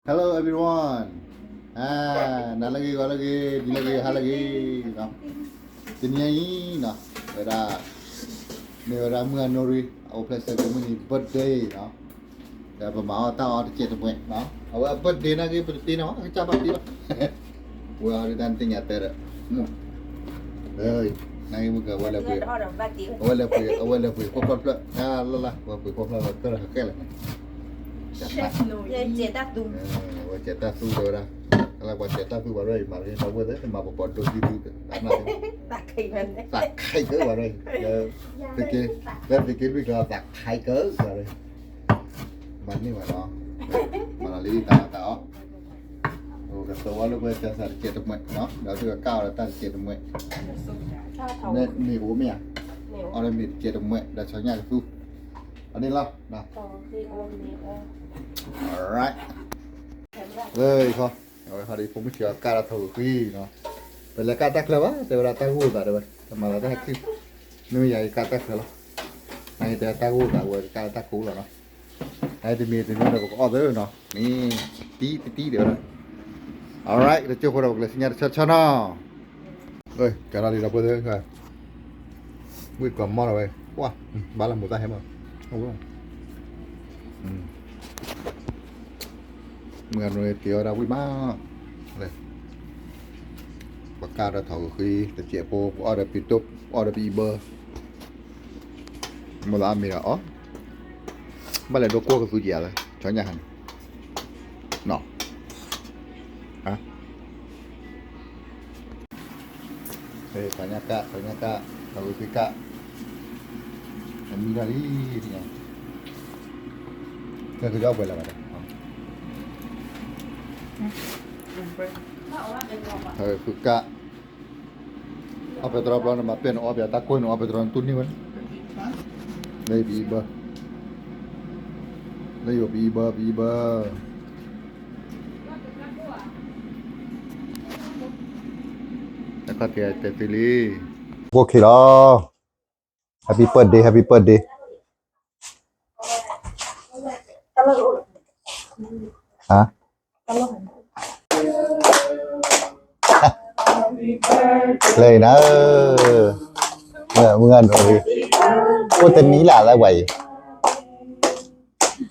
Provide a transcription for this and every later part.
Hello everyone. နၤလၢအဂ့ၤ ဂီၤလၢအဂ့ၤ နံၤလၢအဂ့ၤ ဟါလၢအဂ့ၤနီၤ. တနံၤအံၤနီၤ ဝဲဒၣ် မ့ၢ်ဝဲဒၣ်မုၢ်အနိရံ အအိၣ်ဖျဲၣ်ဆဲးက့ၤမုၢ်နံၤ birthday နီၤ. ဒီးပမၤအီၣ်တၢ်အီၣ်တစဲးတမှဲးနီၤ. အဝဲ birthday နာ်က့ ပတတ့နီၤ အကစၢ်ဘၣ်တ့လီၤ. ဝဲအီၤဒ်တၢ်နသ့ၣ်ညါတဲဒီး နာ်က့မုၢ်က အဝဲလဲၤပှ့ၤ အဝဲလဲၤပှ့ၤ အဝဲလဲၤပှ့ၤဃီဖျၢၣ်ဖျၢၣ် လၢ်လၢ် အဝဲပှ့ၤဃီဖျၢၣ်လီၤ ကၢၢ်လီၤဃဲလၢာ်န့ၣ် အဝဲစဲးတၢ်သူတဲဝဲဒၣ် လၢပှၤစဲးတၢ်သူပှၤရဲၣ်အံၤ မၤတဂ့ၤ တၢ်ဝဲသ့ၣ် မၤပပှၤဒိသံသံ သးခဲကၢဘၣ်ရဲၣ် လၢသုးက့လွံၢ်ကျါ သးခဲကၢဘၣ်ရဲၣ် မၤန့ၢ်ဘၣ်လီၤ မၤလီၤလံတၢ်အီၣ်တၢ်အီ ကသဝီလၢပှဲၤတၢ်စးတစဲးတမှဲးနီၤ ဒီးသုကကၢ်အီၤဒီးတၢ်တစဲးတမှဲး မ့ၢ်အိၣ်မ့ၢ်ဧါ အီၤဒီးမ့ၢ်တစဲးတမှဲး ဒီးဆီညၣ်ကသူ အန့ၣ်လီၤ alright လၢခီ အဝဲခီဒီးဖိမုၣ်ထံအီၤကၢ်ဒီးထီၣ်ဂုာ်ဃံနီၤ ပလဲၤကၢ်တၢ်ချၢဘၣ် တဲဝဲဒၣ်တၢ်ဂိၢ်သးတဲဝဲ တမၤလၢတၢ်ဟဲခု မ့ၢ်ယၤအံၤကၢ်တၢ်ချၢလီၤ နၤအံၤတဲတၢ်ဂိၢ်သးဝဲကၢ်တၢ်ကိးလီၤနီၤ နတမံၤတမံၤဒီးပကအီၣ်သ့နီၤ မ့ၢ်တံတံတဲဝဲဒၣ် alright တကၠိၢ်ဖိဒီးပကလဲၤဆူညါတဆီဆီနီၤ ကဲထီၣ်လံဒီပုၢ်ဝဲၢ်သ့ၣ်ဧၢ ဝံၣ်ကီၤမီၢ်လီၤဝဲ ပှၢ် ဘၣ်လၢမိၢ်သၣ်ဟဲမီၢ် မုၢ်အနိတ့အီၣ်ဒၣ်ဝံၣ်မး ပကၢ်ဒီးထီၣ်ဂုာ်ဃံ တစဲးဖိ ပအီၣ်ဒီးပံတိၢ် ပအီၣ်ဒီးပအံဘၢ မိၢ်သၣ်အမ့ၢ်ဒီးအီၣ် ဘၣ်လဲၤဒိကိၢ်ကသူက့ၤဧါ ဆီညၣ်ဟါန့ၣ် နီၤ ဆီညၣ်ကၢ် ဆီညၣ်ကၢ် ထီၣ်ဂုာ်ဃံကၢ် အမံထီၣ်လံ ကဲကဒီးပှဲၤလၢၤဘၣ်ဒီး ထီၣ်ဂုာ်ဃံကၢ် အီၣ်ပဲတြီဘျီန့ၣ် မၤပဲၢ်န့ၣ် အီၣ်ပဲတၢ်ကိၢ်န့ၣ် အီၣ်ပဲတြီ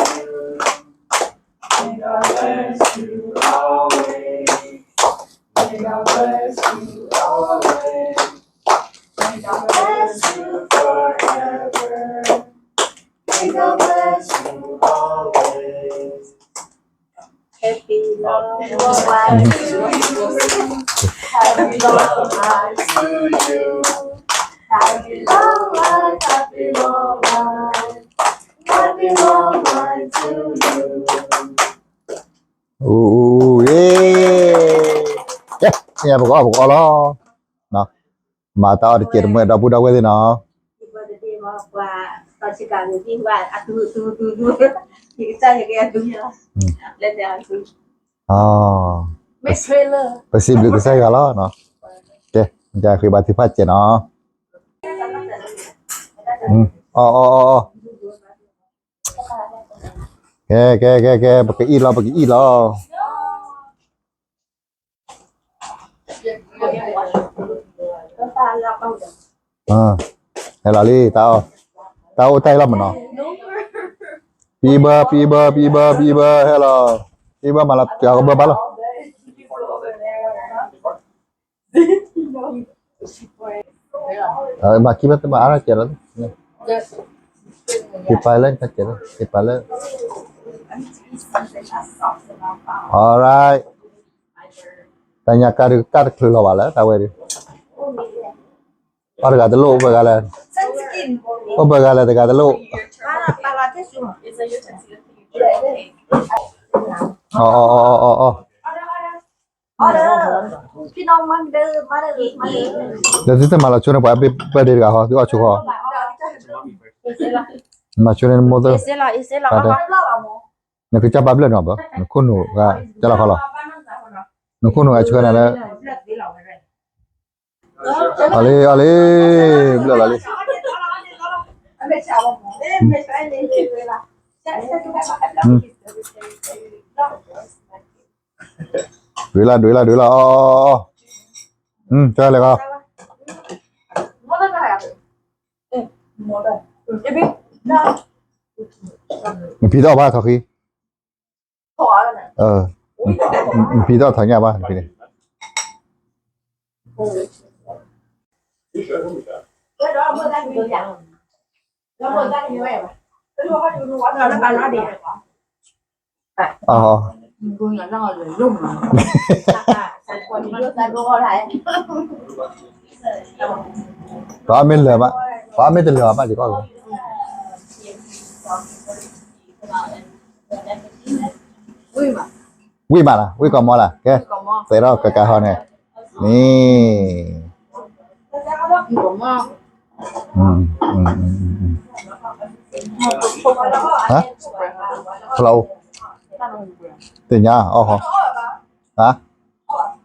န့ၣ် တူၢ်န့ၢ်ဝဲန့ၣ် လၢယပအံဘၢ လၢယပအံဘၢ ပအံဘၢ တၢ်ခီၣ်ထံးတဲသုလံ အိၣ်ခ့လီၤ Happy birthday Happy birthday ဟါ လၢနၤ မုၢ်ဂၤနိရံ အိၣ်တနံၤလၢ်လၢပှၤအံၤ Happy long life to you. Happy long life to you. Happy long life, happy long life. Happy long life to you. အိၣ် အိၣ် အိၣ် ကဲ ပကအီၣ် ပကအီၣ်လီၤ မၤတၢ်အီၣ်တစဲးတမှဲး ဒီပုၢ်ဒီဝဲၢ်သ့ၣ်နီၤ ပစံးဘျုးကစၢ်ယွၤလီၤ ကဲ ယဃ့ဘါထုကဖၣ်စဲးနီၤ အီၣ် အီၣ် အီၣ် အီၣ် ကဲ ကဲ ကဲ ကဲ ပကအံၣ်လီၤ ပကအံၣ်လီၤ ဟဲလီၤလံ တၢ်အိၣ် တၢ်အိၣ်တၢ်အံၤလီၤမးနီၤ ပံဘၢ ပံဘၢ ပံဘၢ ပံဘၢ ပံဘၢ ဟဲလီၤ ပံဘၢမၤလီၤ ပျီကဘၢဘၣ်လီၤ မၤခံဘၣ်တမၤအါထီၣ်ကဲလီၤ က့ၤပာ်လၢ က့ၤပာ်လၢ က့ၤပာ်လၢ alright တၢ်ညါကၢ်ဒုးကၢ်တချုးလီၤဘၣ်လၢတၢ်ဝဲဒုး အီၣ်တဂၤတလိၣ် အိၣ်ဘၢဂၤလဲၣ် အိၣ်ဘၢဂၤလဲၣ်တဂၤတလိၣ် အီၣ် အီၣ် အီၣ် အီၣ် အီၣ် ဒီးသုတမၤလီၤဆိန့ၣ် ပှၤ birthday တဂၤဟီ သုအီၣ်ဆိဃီ မၤဆိန့ၣ်မိၢ်သၢ နကစၢ်ဘၣ်ဘျၢၣ်နီၤဘၣ် နခိၣ်နူာ်ဂၤ ကၢ်လီၤခီလီၤ နခိၣ်နူာ်ဂၤဆှၢနၤလၢ အီၤလံ အီၤလံ ဘျၢၣ်လီၤလံ အ ဒွဲလၢ ဒွဲလၢ ဒွဲလၢ အီၤ အီၤ အီၤ အီၤ တၢ်လဲၤကီး နဖံးတအီၣ်ဘၣ်ထီၣ်ဃံ, နဖံးတအီၣ်ထီၣ်ညၣ်ဘၣ် နဖံးန့ၣ် အီၤ ပှၤမ့ၢ်လၢာ်ဘၣ်, ပှၤမ့ၢ်တလၢာ်ဘၣ် ဒ်ကီၢ် ဝံၣ်မးလၢ ဝံၣ်ကီးမီလၢ ကဲ, သဲထီၣ်ကကါဟီန့ၣ်, မ့ၢ် ဖျီအိၣ်, သ့ၣ်ညါအီၣ်ဃီ, ဟါ,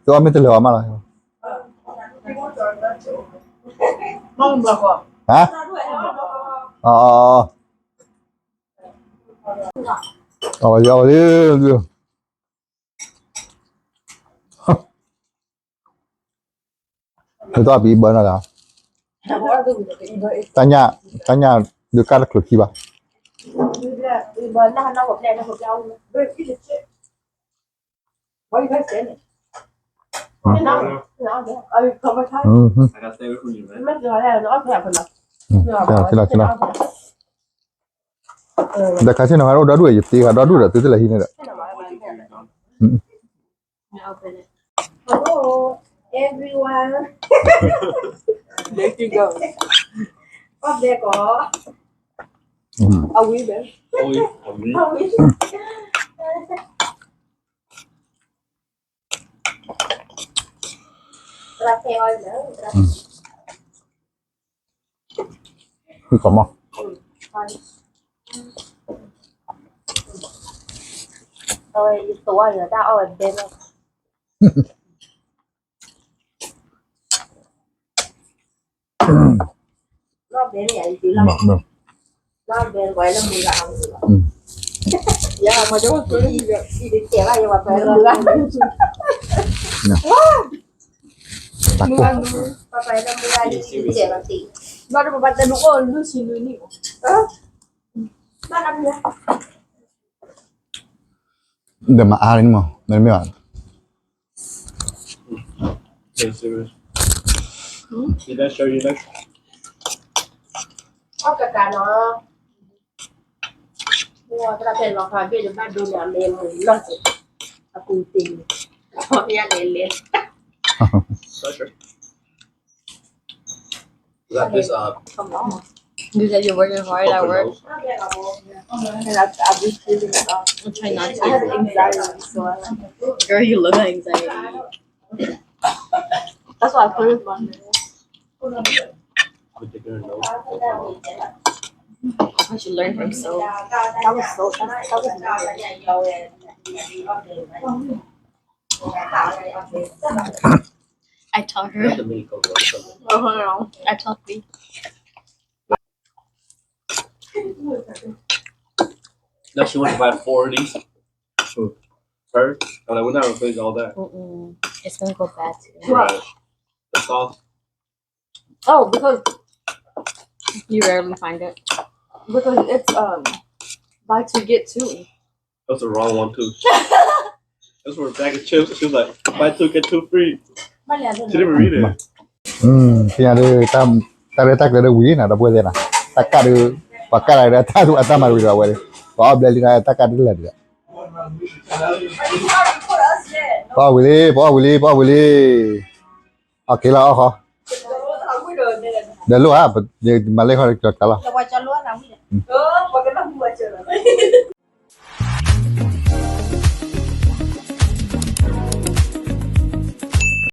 သုအီၣ်မ့ၢ်တလၢာ်အီၤမးလီၤ, ဟါ, အီၣ်, အီၣ်, အီၣ်လံ နတအီၣ်ပအံဘၢနီၤလီၤ, တၢ်ညၣ်, တၢ်ညၣ်ဒုးကၢ်တချုးခံဘၣ်, ဒီးခါဆ့ၣ်နီၤ ဟဲအိၣ်ဒီဒူၣ် ယတ့ဃာ်ဒီဒူၣ်ဒီး သုတလဲၤဟံးန့ၣ်ဒီး Hello, everyone. There she goes. Up there, girl. Are we there? Are we? Are we? ဝံၣ်ကီးမီၢ်, အဝဲယသိးအီၤဒီးတၢ်အီၣ်ဝဲဘဲလီၤ, လီၤဘဲန့ၣ် ယလီၤ, လီၤဘဲ ယမၤကဲဘၣ်, ယတကဲဘၣ် ယဝၤပှဲၤလၢမုၢ်ဂၤ, တၢ်ကိၢ် ဘၣ်ဒီးပပၢ်တဲနအိၣ်လွံၢ်ဆံနွံနံၣ်, ဒီးမၤအါန့ၣ်မး မ့တမ့ၢ်ဘၣ်, Did I show you that? အီၣ်ကကါနီၤ, သရၣ်ဖဲလီၤဖးဘ့ၣ်တဘၣ်ဒိန့ၣ် အမဲာ်မုာ်လီၤစ့ၢ်, အပူၤတ့ၢ်န့ၣ်, အီၣ်ဖဲယလဲၤလဲၤ Pleasure. Is that this, uh, Come on. You said you're working hard at work. And I, I just really, uh, I'm trying not to. I have anxiety, so I, Girl, you look like anxiety. That's why I put it on there. Particular note. I should learn from so. That was so. That, that was nice. I taught her. That's a mini coconut. Oh, hold on. I taught me. Now she went to buy four of these. Her? I'm like, we're not replacing all that. Mm-mm. It's gonna go bad too. Right. The sauce. Oh, because You rarely find it. Because it's, um, buy two, get two. That's the wrong one, too. That's for a bag of chips. She was like, buy two, get two free. She didn't even read it. သ့ၣ်ညါဒ် တၢ်ရဲၣ်တၢ်ကျဲၤဒီးဝံၤနီၤ ဒီပုၢ်ဝဲၢ်သ့ၣ်နီၤ, တၢ်ကၢ်ဒီး ပှၤကၢ်လၢအတၢ်မၤဝံၤဒီးအဝဲဒီး ပှၤအီၣ်ဘျဲလံနီၤ တၢ်ကၢ်ဒ်လဲၣ်ဒီး ပှၤအီၣ်ဝံၤလံ ပှၤအီၣ်ဝံၤလံ ပှၤအီၣ်ဝံၤလံ အီၣ်က့ၤလီၤအီၣ်ဃီ ဒီးလိၣ်ဧါ မၤလဲၣ်ဃီဒီးကၢ်လီၤ